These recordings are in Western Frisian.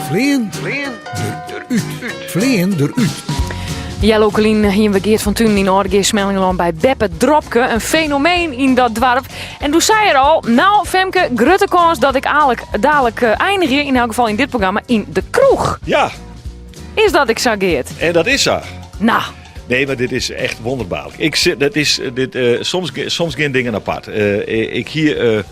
Flean derút. Flean derút. Healoerke lyn hiene we Geert van Tunen yn Aldegea Smellingerlân by Beppe Dropke, in fenomeen yn dat doarp. En doe sei er al, nou Femke, grutte kâns dat ik alik, dalik eh, einigje, yn elk gefal yn dit programma, yn de kroech. Ja. Is dat ek sa, Geert? En dat is sa. Nou. Nee, mar dit is echt wonderbaarlik. Ik sit, dat is, dit, eh, soms, soms gean dingen apart. Eh, ik hie eh,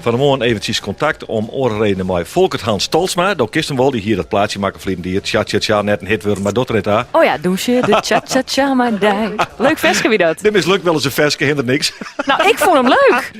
fan 'e moarn eventsjes kontakt om oare redenen mei Folkert Hans Tolsma. Do kinst him wol, dy hie dat plaatsje makke ferleden jier. Tja, tja, tja, net in hit wurden, mar docht der net ta. Oh ja, dûnsje de tja, tja, tja mei dy. Leuk ferske wie dat. Dit mislukt wel eens in ferske, hindert niks. Nou, ik fûn him leuk.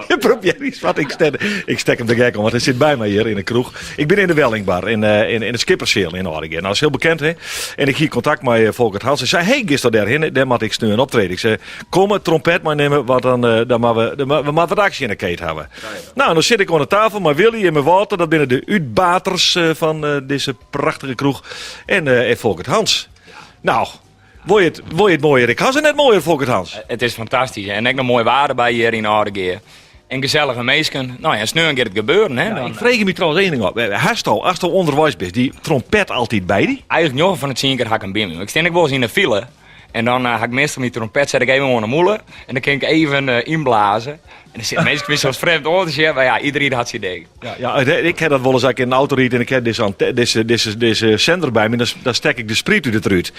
Je probeert iets wat. Ik stek, ik stek him de gek om, want hy sit by my hjir yn de kroech. Ik bin yn de Wellingbar, yn, eh, yn, yn de Skippersseal yn Aldegea. Nou, dat is hiel bekend, hè. En ik hie kontakt mei eh, Folkert Hans. Hy sei, hey, gisto dêrhinne? Dêr moat ik sneon optrede. Ik sei, kom, trompet meinimme, want dan, eh, dan moatte we, dan we moatte wat aksje yn de keet hawwe. Nou, en dan sit ik oan de tafel mei Willy en mei Walter. Dat binne de útbaters eh, fan eh, dizze prachtige kroech. En, eh, en Folkert Hans. Nou, wol je it, wol je it moaier? Ik ha se net moaier, Folkert Hans. It is fantastysk. En ek noch moai waar derby hjir yn Aldegea. En gesellige minsken. Nou ja, sneon giet it gebeuren. Hè, dan. Ik freegje my trouwens één ding ôf. Hasto, asto ûnderweis bist, dy trompet altyd by dy? Eigentlik njoggen fan de tsien kear ha ik him by my. Ik stean ek wolris yn de file. En dan ha ik meastal myn trompet set ik even oan de mûle. En dan kin ik even ynblaze. En dan sitte minsken my soms frjemd oan te sjen. Mar ja, iderien hat syn ding. Ja, ja, ik ha dat wolris as ik yn in auto ryd en ik ha dizze, dizze, dizze, dizze sender by my, dan, dan stek ik de spriet út it rút.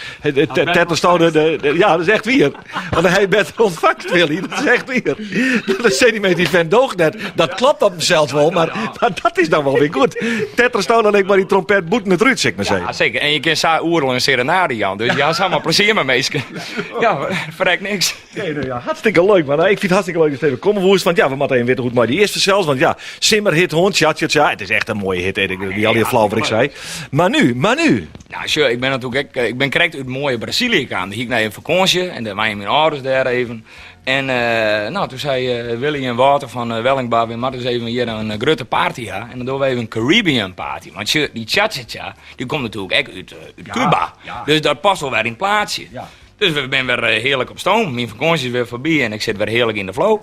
Tettersto de, de, de, ja, dat is echt wier. Want dan ha je better ûntfangt, Willy. Dat is echt wier. Dat sei dy die vent doocht net. Dat klopt op himsels wol, mar, mar dat is dan wol wer goed. Tettersto dan ek mar dy trompet bûten it rút, sil ik mar sizze. Ja, seker. En je kin sa oeral in serenade jaan. Dus je ha samar plezier mei minsken. Ja, ferrek niks. Nee, nee, ja, hartstikke leuk, man. Ik fyn it hartstikke leuk datst even kommen woest. Want ja, we moatte even witte hoe't it mei dy is fansels. Want ja, simmerhit hân, tja, tja, tja. It is echt in moaie hit. Ik wie allegear flau wat ik sei. Mar nu, mar nu. Ja, sjoch, ik bin natuerlik ek, ik bin krekt út moaie Brazilië kaam. Dêr hie ik nei in fakânsje en dêr wiene myn âlders dêr even. En nou, toen sei Willy en Wouter fan Wellingbar, we moatte ris even hjir in grutte party ha. En dan dogge we even in Caribbean party. Want sjoch, dy cha-cha-cha, dy komt natuerlik ek út Cuba. Dus dat past wol wer yn it plaatsje. Dus we binne wer hearlik op stoom. Myn fakânsje is wer foarby en ik sit wer hearlik yn de flow.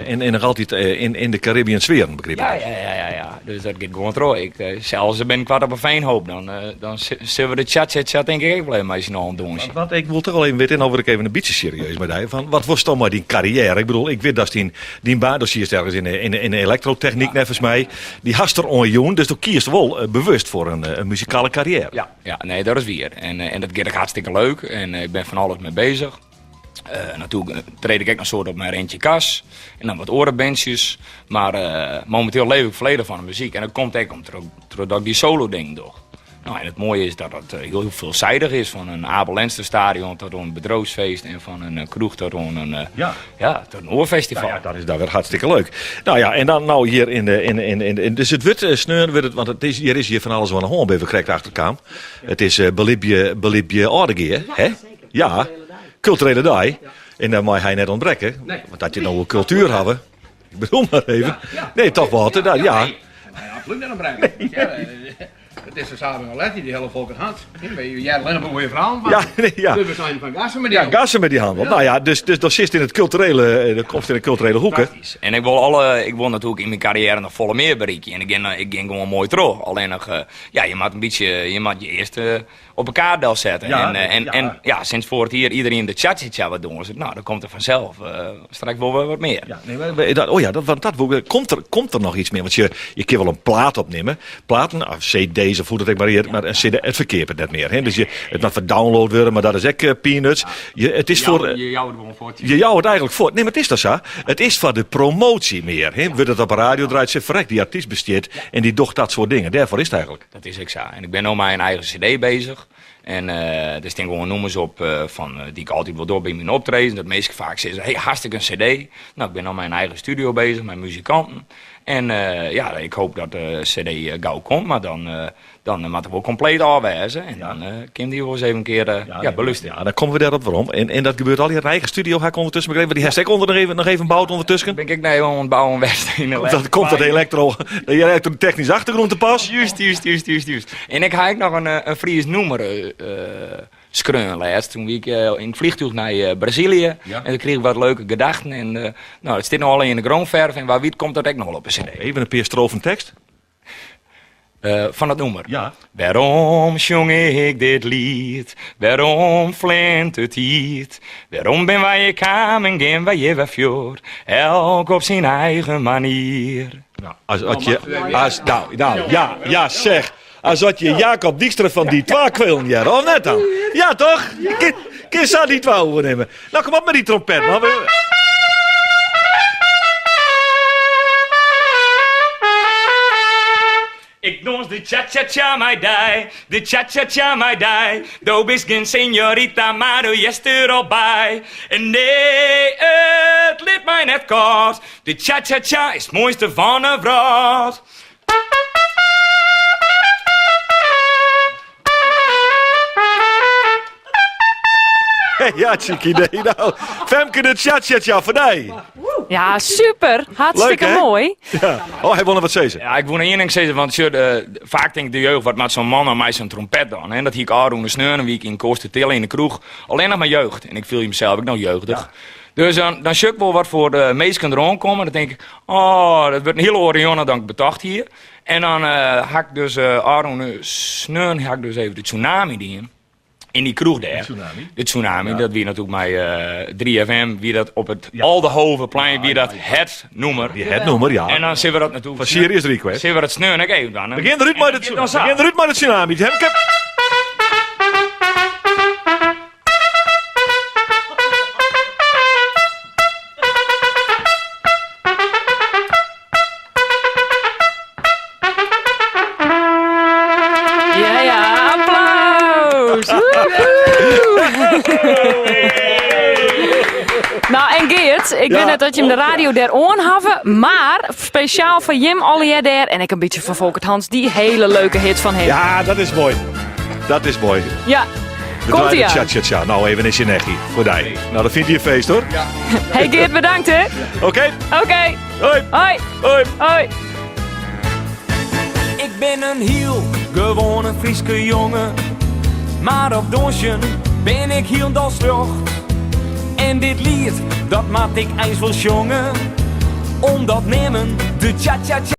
En, en noch altyd yn de Caribbean sfearen, begryp ik? Ja, ja, ja, ja, ja. Dus dat giet gewoan troch. Ik, sels binnenkort op 'e Veenhoop, dan, dan sille we de cha-cha-cha tink ik ek wol even mei syn allen dûnsje. Want ik wol toch wol even witte, en no wurd ik even in bytsje serieus mei dy, fan wat wolsto mei dyn karriêre? Ik bedoel, ik wit datst dyn, dyn baan, do siest ergens yn de, yn de, yn de elektrotechnyk neffens my, dy hast der oan jûn, dus do kiest wol bewust foar in, in muzikale karriêre. Ja, ja, nee, dat is wier. En, en dat giet ek hartstikke leuk en ik bin fan alles mei bezich. Natuerlik treed ik ek in soad op mei Rintje Kas en dan wat oare bandsjes. Mar mominteel leef ik folledich fan de muzyk en dat komt ek trochdat ik dy solo dingen doch. Nou, en it moaie is dat dat hiel veelzijdig is, fan in Abe Lenstra stadion tot oan in bedriuwsfeest en fan in kroech tot oan in, ja. Ja, tot in oar festival. Nou ja, dat is dan wer hartstikke leuk. Nou ja, en dan nou hjir yn de, yn, yn, yn, dus it wurdt sneon wurdt it, want it is, hjir is hjir fan alles oan de hân, binne we krekt achterkaam. It is belibje, belibje Aldegea, hè? Ja, kulturele dei. En dêr mei hy net ûntbrekke, want dat je no oer kultuer hawwe. Ik bedoel mar even. Nee, toch Walter? Ja, ja. Nee, absolút net ûntbrekke. It is de saak al let, dy hiele Folkert Hans. Je hearre allinnich mar goede ferhalen fan. Ja, nee, ja. Dus we zijn fan gassen met die Ja, gassen met die handel. Nou ja, dus, dus do sitst yn it kulturele, do komst yn de kulturele hoeke. Fantastysk. En ik wol alle, ik wol natuerlik yn myn karriêre noch folle mear berikke. En ik gean, ik gean gewoan moai troch. Allinnich, ja, je moatte in bytsje, je moatte je earst op de kaart delsette. Ja, en, en, ja. en ja, sinds foarich jier iderien de cha-cha-cha wat dûnset, nou, dan komt der fansels straks wol wer wat mear. Ja, nee, maar, maar, dat, oh ja, dat, want dat wol, komt der, komt der noch iets mear? Want je, je kinne wol in plaat opnimme. Platen, of cd's of hoe dat ek mar hjit, mar in cd, it ferkeapet net mear. Hè? Dus je, it moat download wurde, mar dat is ek peanuts. Je, it is foar, Je jouwe it gewoan fuort. Je jouwe it eigentlik fuort. Nee, mar it is toch sa? It is foar de promoasje mear. Hè? Wurdt it op de radio draaid, sit ferrek, dy artyst bestiet en dy docht dat soart dingen. Dêrfoar is it eigentlik. Dat is ek sa. En ik bin no mei in eigen cd bezich. En der stean gewoan nûmers op fan dy't ik altyd wol doch by myn optredens. Dat minsken faak sizze, hey, hast ek in cd? Nou, ik bin no mei in eigen studio bezich, mei muzikanten. En ja, ik hoop dat de cd gau komt, mar dan, dan moat er wol kompleet ôf wêze. En dan kin dy wol ris even in kear ja, belústerje. Ja, dan komme we dêrop werom. En, en dat gebeurt allegear in eigen studio, ha ik ûndertusken begrepen. Want dy hast ek ûnder noch even, noch even boud ûndertusken. Bin ik ek noch oan it bouwen west yn de Komt dat, komt dat elektro, de elektrotechnyske achtergrûn te pas? Juist, juist, juist, juist, juist. En ik ha ek noch in, in Fries nûmer skreaun lêst. Toen wie ik yn it vliegtuig nei Brazilië. Ja. En toen krige ik wat leuke gedachten. En nou, it stiet no al yn de grûnferf. En wa wit komt dat ek noch wol op de cd. Even in pear strofen tekst. Fan it nûmer. Ja. Wêrom sjong ik dit liet? Wêrom fleant de tiid? Wêrom bin wy hjir kaam en gean wy hjir wer fuort? Elk op syn eigen manier. Nou, as, as je, as, nou, nou, ja, ja, zeg. As dat je Jacob Dijkstra fan Die Twa kwijlen hearre, of net dan? Ja, toch? Kin, kin sa Die Twa oernimme. Nou, kom op met die trompet, man. Ik dans de cha-cha-cha mei dy, de cha-cha-cha mei dy. Do bist gjin señorita, mar do hearst der al by. En nee, it lit my net kâld, de cha-cha-cha is it moaiste fan 'e wrâld. Ja, chic idee. Nou, Femke de cha-cha-cha foar dy. Ja, super. Hartstikke Leuk, hè? moai. Ja. Oh, hy wol noch wat sizze. Ja, ik woe noch ien ding sizze, want sjoch, faak tinkt de jeugd, wat moat zo'n man nou mei zo'n trompet dan? En dat hie ik ôfrûne sneon, wie ik yn Koatstertille yn de kroech, allinnich mar jeugd. En ik fiel mysels ek noch jeugdich. Dus dan sjoch ik wol wat foar de minsken deroan komme. Dan tink ik, oh, dat wurdt in hiele oare jûn dan ik betocht hie. En dan ha ik dus ôfrûne sneon ha ik dus even de tsunami dien. Yn dy kroech dêr. De tsunami? De tsunami, dat wie natuerlik mei 3FM, wie dat op it Aldehovenplein, wie dat het nûmer. Die het nûmer, ja. En dan sille we dat natuerlik... Fan Serious Request. Sille we dat sneon ek even dwaan. We gean derút mei de tsunami. We gean derút mei de tsunami. Hemke. Ja, ja, applaus! Woehoe! Nou, en Geert, ik wit net dat jim de radio dêr oan hawwe, mar spesjaal foar jim allegear dêr en ek in bytsje foar Folkert Hans, dy hiele leuke hit fan him. Ja, dat is moai. Dat is moai. Ja. We Komt draaien ie de aan. cha-cha-cha. Nou, even is je nechie foar dy. Nou, dat fynt hy in feest hoor. Hey Geert, bedankt hè. Oké, Oké, hoi, hoi, hoi. hoi. Ik bin in hiel gewoane Fryske jonge, mar op dûnsjen bin ik hielendal sljocht. En dit liet, dat moat ik eins wol sjonge, omdat nimmen de cha-cha-cha.